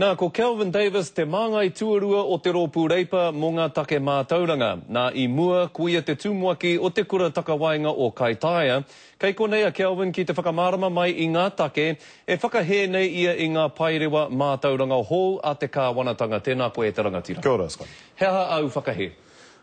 Nā, ko Kelvin Davis te māngai tuarua o te Rōpū Reipa mō ngā take mātauranga. Nā, i mua, ko ia te tumuaki o te Kura Takawaenga o Kaitaia. Kei konei a Kelvin ki te whakamārama mai i ngā take e whakahē nei ia i ngā paerewa mātauranga hou a te kāwanatanga. Tēnā koe e te rangatira. Kia ora, Scotty. He aha āu whakahē?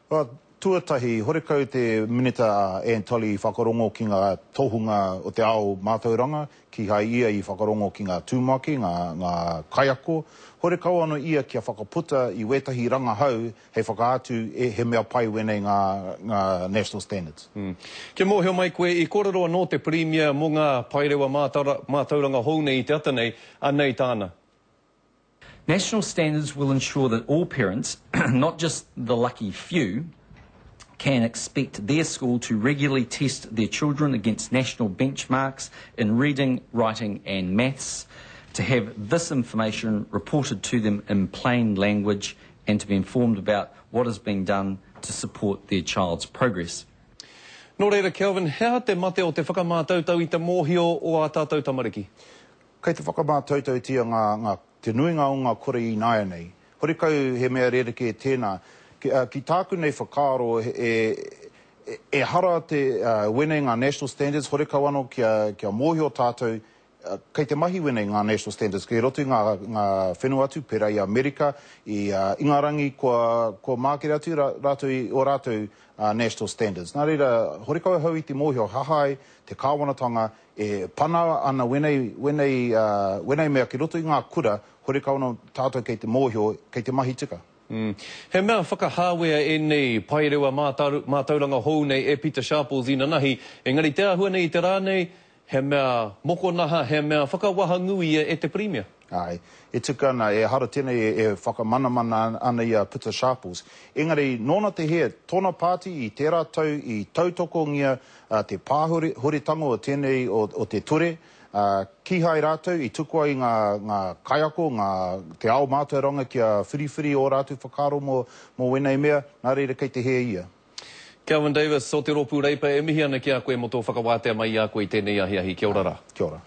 Well, tuatahi, horekau te Minita a Anne Tully i whakarongo ki ngā tohunga o te ao mātauranga, Kīhai ia i whakarongo ki ngā tumuaki, ngā, ngā kaiako. Horekau ano ia kia whakaputa i wētahi rangahau hei whakaatu e, he mea pai wēnei ngā, ngā National Standards. Mm. Kia mōhio mai koe, i kōrero anō te Pirimia mō ngā paerewa mātauranga hou nei i te ata nei, anei tāna. National standards will ensure that all parents, not just the lucky few, can expect their school to regularly test their children against national benchmarks in reading, writing and maths, to have this information reported to them in plain language and to be informed about what is being done to support their child's progress. Nō reira, Kelvin, he aha te mate o te whakamātautau i te mōhio o ā tātou tamariki? Kei te whakamātautautia ngā, ngā, te nuinga o ngā kura ināianei. Horekau he mea rerekē tēnā. Ki, ki tāku nei whakaaro, e, ehara te, wēnei ngā national standards, horekau anō kia, kia mōhio tātou, kei te mahi wēnei ngā national standards. Kei roto i ngā, ngā whenua atu, pērā i Amerika, i Ingarangi, kua, kua mākere atu rātou i ō rātou national standards. Nā reira, horekau ahau i te mōhio, hahae te kāwanatanga E pana ana wenei, wenei, wenei mea ki roto i ngā kura, horekau ana tātou kei te mōhio, kei te mahi tika. Mm. He mea whakahāwea ēnei paerewa mātauranga hou nei e Pita Sharples inanahi, engari te āhua nei i te rā nei, he mea mokonaha, he mea whakawahangū ia e te Pirimia. Āe, e tika ana, ehara tēnei e whakamanamana ana i a Pita Sharples. Engari, nōna te hē, tōna pāti i tērā tau i tautokongia te pāhoritanga o tēnei o te ture, ā, kīhai rātou i tukua i ngā, ngā kaiako, ngā, te ao mātauranga kia whiriwhiri ō rātou whakaaro mō, mō wēnei mea, nā reira kei te hē ia. Kelvin Davis o Te Rōpū Reipa e mihi ana ki a koe mō tō whakawātea mai i a koe i tēnei ahiahi. Kia ora rā. Kia ora.